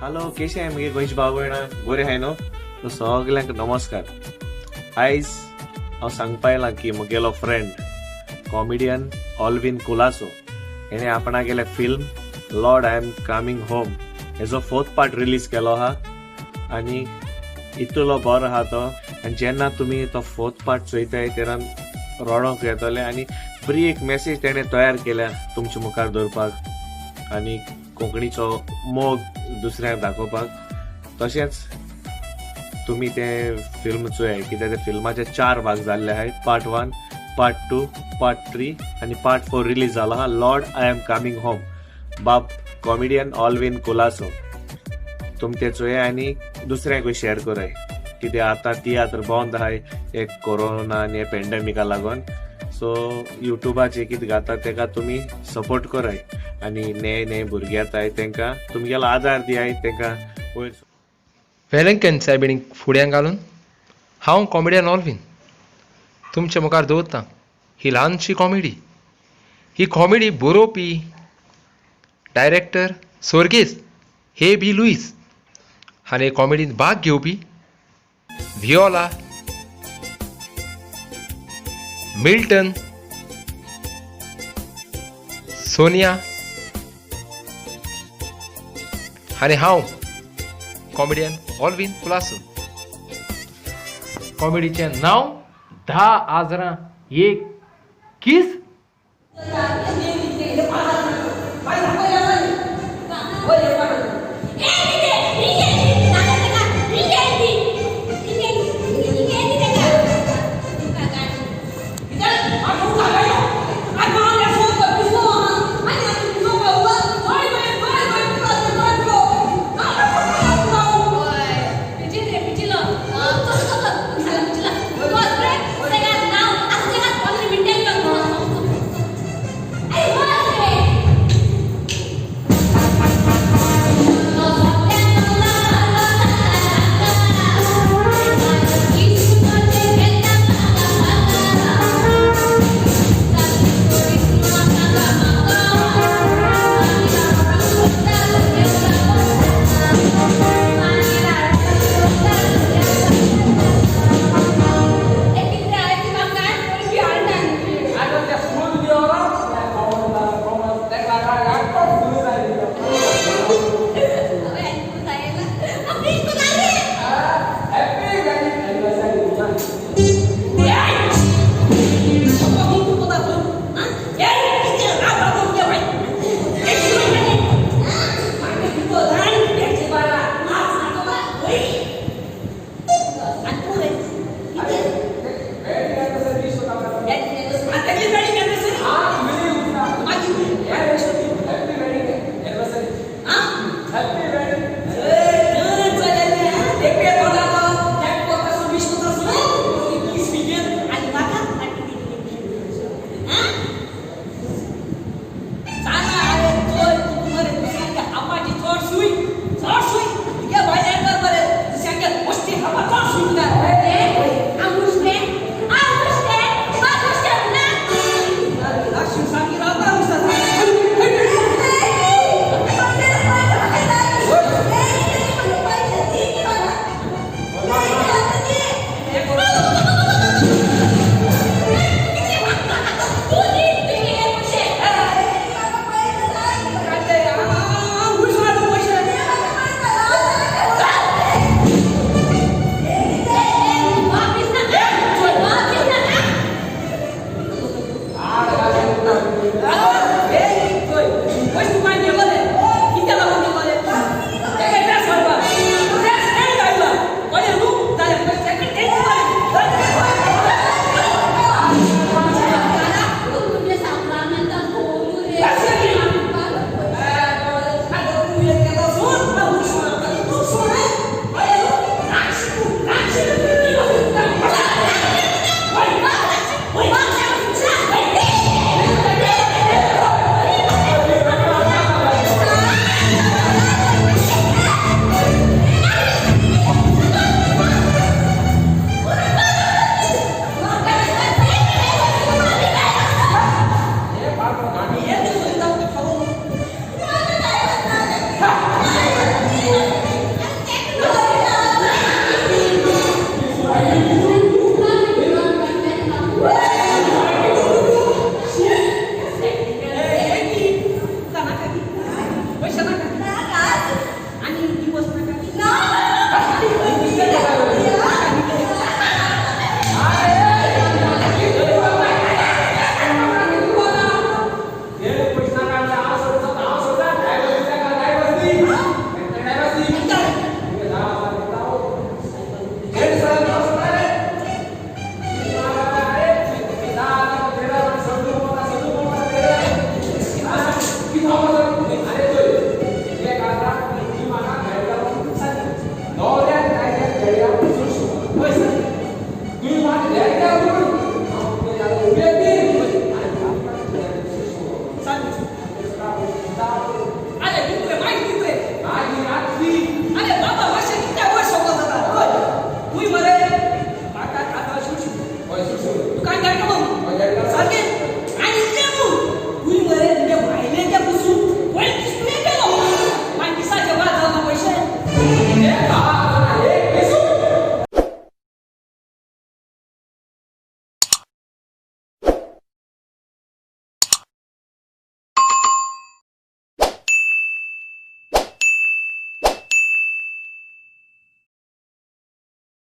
Hello, केशे आहे मुगे गोंयची भाव भयणां, बरें आहाय न्हू? सो सगल्यांक नमस्कार. आयज हांव सांगपा येयलां की मुगेलो फ्रेंड कॉमिडियन ऑलवीन कुलासो हेणें आपणागेलें film Lord I am coming home हेजो फोर्थ पार्ट रिलीज केलो आहा आनी इतलो बरो आहा तो. आनी जेन्ना तुमी तो फोर्थ पार्ट चोयताय तेन्ना रडोंक येतलें आनी बरी एक मॅसेज तेणें तयार केल्या तुमच्या मुखार दवरपाक आनी कोंकणीचो मोग दुसऱ्यांक दाखोवपाक. तशेंच तुमी तें फिल्म चोयाय कित्याक ते फिल्माचे 4 भाग जाल्ले आहाय, पार्ट 1, पार्ट 2, पार्ट 3 आनी पार्ट 4 रिलीज जाला आहा. Lord I am coming home, बाब कॉमिडियन ऑलवीन कुलासो. तुमी ते चोयाय आनी दुसऱ्यांकूय शेअर कराय कित्याक आतां तियात्र बंद आहाय एक कोरोना आनी पेंडेमिका लागून. सो युट्यूबाचेर कितें घाता तेका तुमी सपोर्ट कराय आनी ने ने भुरगे येताय तेंकां तुमगेलो आदार दियाय तेंकां वयर. वेलंकन सायबिणीक फुड्यां घालून हांव कॉमेडियन ऑलवीन तुमच्या मुखार दवरतां ही ल्हानशी कॉमेडी. ही कॉमेडी बरोवपी डायरेक्टर स्वर्गेस्त हे बी लुईस आनी कॉमेडींत भाग घेवपी व्हियोला, मिल्टन, सोनिया आनी हांव कॉमेडियन ऑलवीन कुलासो. कॉमेडीचें नांव 10 आजरां एक कीस.